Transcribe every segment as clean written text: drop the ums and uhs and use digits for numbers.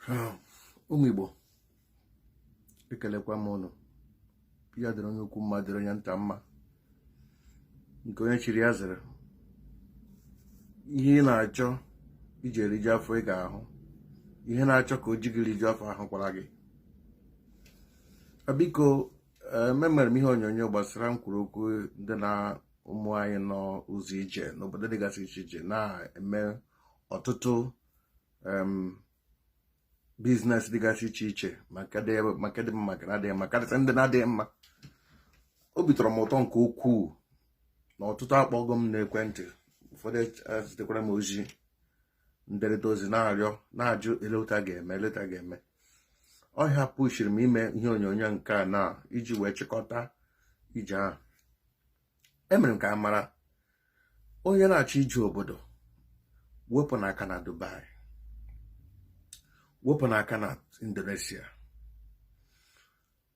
Ụmụ Igbo, ekelekwa m ụnụ. Ya dịrị onye ukwu mma, dịrị onye nta mma. Nke onye chiri ya zere. Ihe ị na-achọ iji eriju afọ, ị ga-ahụ. Ihe na-achọ ka o ji gị riju afọ ahụkwara gị. Biko, emere m ihe onyonyo gbasara nkwuru okwu ndị na ụmụ anyị nọ ụzọ ije n'obodo dịgasị iche iche na-eme ọtụtụ business dịgasị iche iche, maka dị mma, maka na-adịghị mma, karịsịa ndị na-adịghị mma. Obi tọrọ m ụtọ nke ukwuu na ọtụtụ akpọgo m n'ekwentị, ụfọdụ ezitekwara m ozi nderịta ozi, na-arịọ, na-ajụ ele otu a ga-eme, ele otu a ga-eme. Ọhịa pushiri m ime ihe onyonyo nke a na iji wee chịkọta ije ahụ. Emere m ka a mara, onye na-achọ ije obodo, wepụ n'aka na Dubai, wepụ n'aka na Indonesia,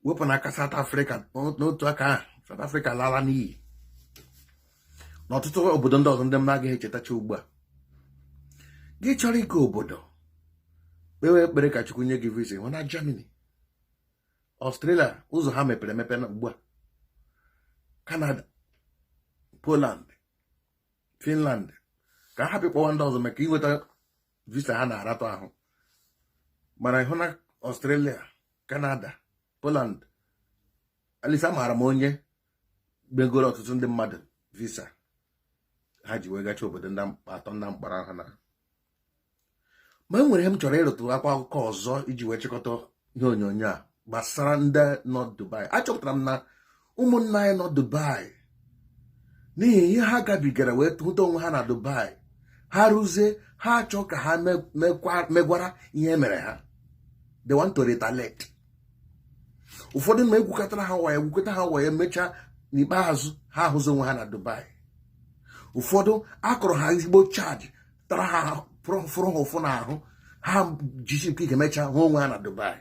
wepụ n'aka South Africa. N'otu aka ahụ, South Africa lala n'iyi, n'ọtụtụ obodo ndị ọzọ ndị m na-agaghị echetacha ugbu a. Gị chọrọ ike obodo, kpewe ekpere ka Chukwu nye gị visa. Hụ na Germany, Australia, ụzọ ha mepere emepe na ugbu a, Canada, Poland, Finland, ka ha hapụ ịkpọwa ndị ọzọ maka inweta visa ha na-aratụ ahụ. Mana ịhụ na Australia, Canada, Poland, alisa maara m onye megoro ọtụtụ ndị mmadụ visa ha ji wee gacha obodo ndị atọ ndị mkpọrọ ha na. Ma e nwere ihe m chọrọ ịrụtụ akwa akụkọ ọzọ iji wee chịkọta ihe onyonyo a gbasara ndị nọ Dubai. Achọpụtara m na ụmụnna anyị nọ Dubai, n'ihi ihe ha gabigara wee hụta onwe ha na Dubai, ha rụzie, ha achọ ka ha megwara ihe mere ha. They want to retaliate. Ụfọdụ ma egwukọtara ha wayo, egwukọta ha wayo, mechaa, n'ikpeazụ ha ahụzi onwe ha na Dubai. Ụfọdụ akụrụ ha ezigbo charge, tara ha, fụrụ ha ụfụ n'ahụ, ha jisi nke ike mechaa hụ onwe ha na Dubai.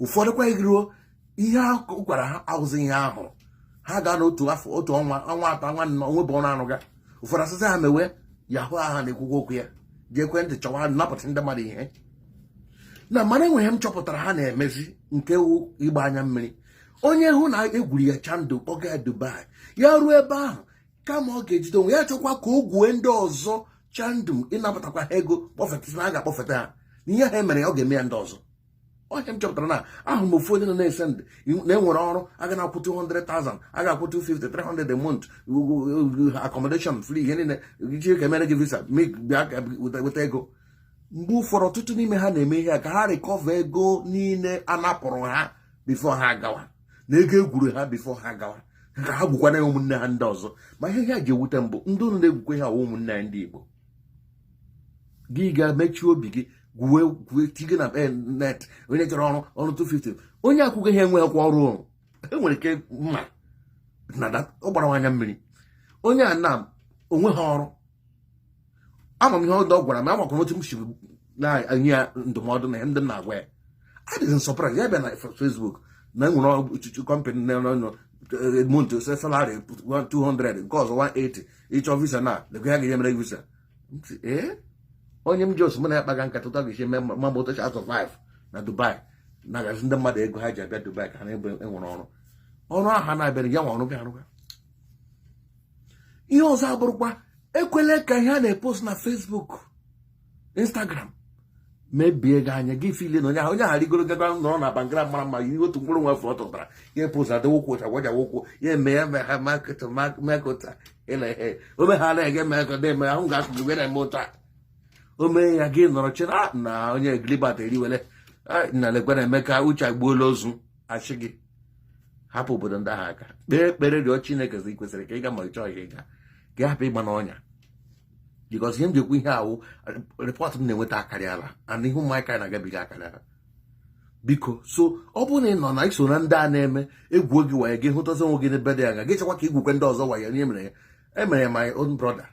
Ụfọdụ kwa ruo ihe a gwara ha ahụzi ihe ahụrụ ha gaa n'otu afọ, otu ọnwa, ọnwa 3, ọnwa 4, onwe bụ ọrụ arụga. Ụfọdụ asịsị ha mewe yahoo aha na-ekwukwa okwu ya, ji ekwentị chọwa napụta ndị mmadụ ihe na. Mana enweghị m chọpụtara ha na-emezi nke wu ịgba anya mmiri. Onye hụ na egwuru ya chandụ, kpọga ya Dubai, ya ruo ebe ahụ, kama ọ ga-ejide onwe ya, chọkwa ka o gwue ndị ọzọ chandum, ịnapụtakwa ha ego, kpọfeta na a ga-akpọfeta ha na ihe ha emere ya, ọ ga-eme ya ndị ọzọ. Ọhịa m chọpụtara na ahụ m ofu onye nọ na-ese ndị na-enwere ọrụ aga na-akwụ 200,000, a ga-akwụ 250, 300 a month, accommodation free, ihe niile iji ka emere gị visa, bịa weta ego. Mgbe ụfọdụ, ọtụtụ n'ime ha na-eme ihe a ka ha recover ego niile a napụrụ ha before ha agawa, na ego egwuru ha before ha agawa, ka ha gwukwana ya ụmụnne ha ndị ọzọ. Ma ihe ha ji ewute mbụ, ndị unu na-egwukwe ha, ụmụnne anyị ndị Igbo. Gị ga-emechi obi gị, gwuwe gwuwe, tinye na net onye chọrọ ọrụ, ọrụ 250, onye akwụghị ha enweghịkwa ọrụ. Enwere ike mma na ọ gbara anya mmiri. Onye a na onwe ha ọrụ, ama m ihe ọ gwara m, amakwa m otu m si na-enye ya ndụmọdụ na ihe ndị m na-agwa ya. Adịghị surprise ya bịa na Facebook na enwere ọchịchị company na month salary 200, nke ọzọ 180, ịchọ visa na lekwe ha ga-enye mere visa. Ee, onye m ji osu mụ na ya kpaga nkata ụtọ ga-esi eme ma moto survive na Dubai, na-agazi ndị mmadụ ego ha ji abịa Dubai ka ha na-ebe enwere ọrụ. Ọrụ ahụ ha na-abịara ya nwa ọrụ gị arụga. Ihe ọzọ abụrụkwa, ekwela ka ihe a na-epost na Facebook, Instagram mebie gị anya gị feel na onye ahụ, onye ahụ rigoro gaga nọrọ na bangra mara mma, ihe otu mkpụrụ nwa afọ ọ tụtara ya post adịwa ụkwụ ụcha gwaja ụkwụ ya eme ya eme ha makịta mekụta ịla ihe o meghala ya ga-eme ka na-eme ahụ ga-akụ gị na-eme ụta o mee ya, gị nọrọ chere na onye Gilbert eriwele na lekwe na Emeka uche agbuola ozu achị gị. Hapụ obodo ndị ahụ aka. Kpee ekpere, rịọ Chineke zi kwesịrị ka ị ga, ma ị chọghị ịga, ka ị hapụ ịgba n'ọnya. Because ihe m ji ekwu ihe awụ, report m na-enweta akarịala, and ihe ụmụaka na-agabiga akarịala. Biko, so ọ bụrụ na ị nọ na iso na ndị a na-eme egwu gị wayo, gị hụtazi onwe gị n'ebe dị anya, gị chọkwa ka igwukwe ndị ọzọ wayo. Ihe mere ya, emere ya my own brother,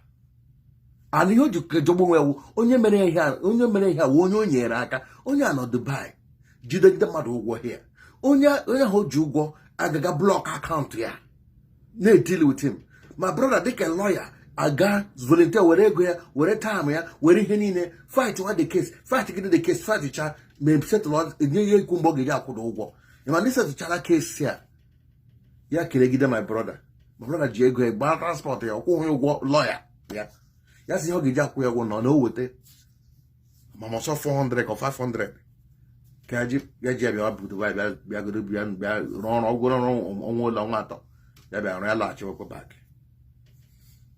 and ihe o ji jọgbo onwe ya, onye mere ihe a, onye mere ihe a wụ onye o nyere aka. Onye a nọ Dubai jide ndị mmadụ ụgwọ here. Onye onye ahụ ji ụgwọ agaga block account ya, na-edeal with him. Ma brother, dịka lawyer Aga volunteer, were ego ya, were time ya, were ihe niile, fight wa the case, fight gide the case, fight cha ma settle, enye ya ikwu mgbe ọ ga-eji akwụdo ụgwọ. Ma ndị settlechara case a, ya kelegide my brother. My brother ji ego ya gbaa transport ya, ọkwụghị ụgwọ lawyer ya. Ya sị ihe ọ ga-eji akwụ ya ụgwọ nọ na o weta ma ọsọ 400 ka 500 ka ya ji ya ji ya bịa Dubai, bịa bịagodo, bịa bịa rụọ ọrụ ọgwụrụ ọrụ ọnwa ole, ọnwa 3, ya bịa rụọ, ya laghachiwekwa back.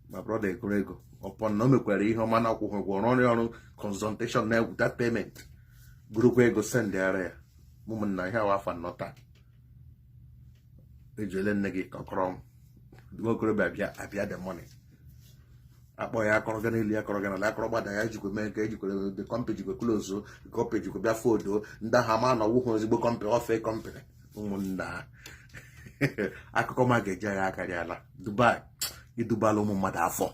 My brother egoro ego ọpọ na o mekwara ihe ọma na akwụghị ụgwọ, rụọ ọrụ consultation na that payment, gụrụkwa ego sendịara ya. Ụmụnna, ihe awa afọ 4 taa ejele nne gị kọkọrọ nwa okorobịa bịa abịa the money akpọ ya, akọrọ ga n'elu ya, akọrọ ga n'ala, akọrọ gbada ya, ejikwa mee nke ejikwere the company, jikwa close company, jikwa bịa fodo ndị ahụ ama na ọwụhụ ezigbo company, ofe company. Ụmụnna, akụkọ ma ga-eji ya akarịala. Dubai idubala ụmụ mmadụ afọ,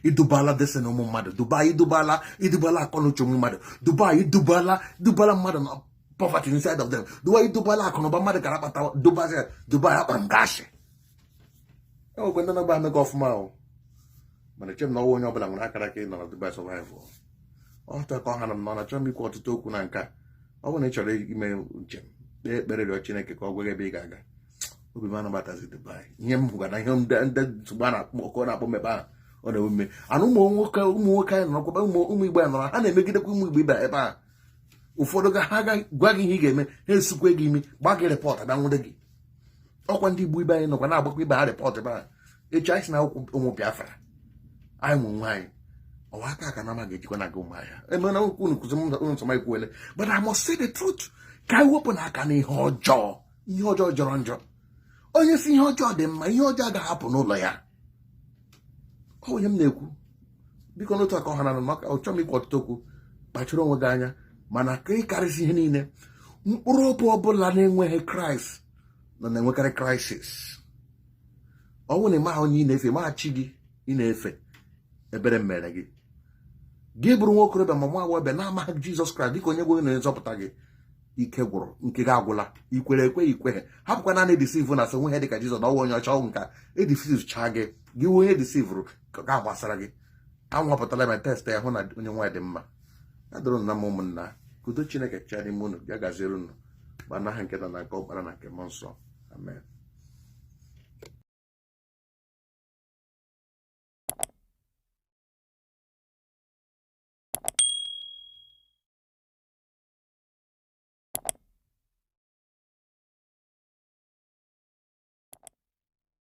idubala destiny ụmụ mmadụ. Dubai idubala, idubala akọnuche ụmụ mmadụ. Dubai idubala, idubala mmadụ na poverty inside of them. Dubai idubala akụnụba mmadụ gara akpata. Dubai, Dubai akpara m gashi. Enwekwe ndị na-agba amega ọfụma ahụ, mana eche m na ọnwa onye ọbụla nwere akara aka ịnọ na Dubai survive. Ọtọ ka ọ ha na m nọ na chọrọ m ikwu ọtụtụ okwu na nke a. Ọ bụrụ na ị chọrọ ime njem, kpee ekpere, rịọ Chineke ka ọ gwa gị ebe ị ga-aga. Obi m anabatazi Dubai. Ihe m hụgara, ihe ndị ndị nsogbu a na-akpọ ọkụ na-akpọ mmekpa ahụ, ọ na-ewe mme anụ. Ụmụ nwoke anyị nọrọkwa, ụmụ Igbo anyị nọrọ, ha na-emegidekwa ụmụ Igbo ibe ebe a. Ụfọdụ ga ha gwa gị ihe ị ga-eme, ha esukwe gị imi, gba gị report, abịa nwụde gị. Ọkwa ndị Igbo ibe anyị nọkwa na-agbakwa ibe ha report ebe a. Echi anyị si na akwụkwọ ụmụ Biafra anyị nwe onwe anyị, ọwa aka aka na ama ga-ejikwa na aga ụmụ ahịa emena unu kụzi unu nsọma ikwuwele. But I must say the truth, ka anyị wepụ n'aka na ihe ọjọọ. Ihe ọjọọ jọrọ njọ. Onye si ihe ọjọọ dị mma, ihe ọjọọ agaghị apụ n'ụlọ ya. Ọ onye m na-ekwu, biko, n'otu aka ọha na maka ọchọ m ikwu ọtụtụ okwu. Kpachara onwe gị anya, mana ka ịkarịsị ihe niile, mkpụrụ obi ọbụla na-enweghị Kraịst nọ na-enwekarị crisis. Ọ bụrụ na ị maghị onye ị na-efe, maha chi gị ị na-efe, ebere mere gị. Gị bụrụ nwa okorobịa ma nwa agbọghọbịa na-amaghị Jizọs Kraịst dịka onye gwere na nzọpụta gị, ike gwụrụ nke gị, agwụla. Ikwere ekwe, ikweghị, hapụkwa naanị deceive na asị onwe ha dịka Jizọs na ọnwa onye ọcha ọnwụ nka e deceive chaa gị. Gị onye deceivuru ka ga gbasara gị. Anwapụtala ma test ya, hụ na onye nwaanyị dị mma. Ya dụrụ na m ụmụnna, ka udo Chineke chaa n'ime unu. Bịa gaziere unu gba n'aha nke na nke Ọkpara na nke Mmụọ Nsọ. Amen.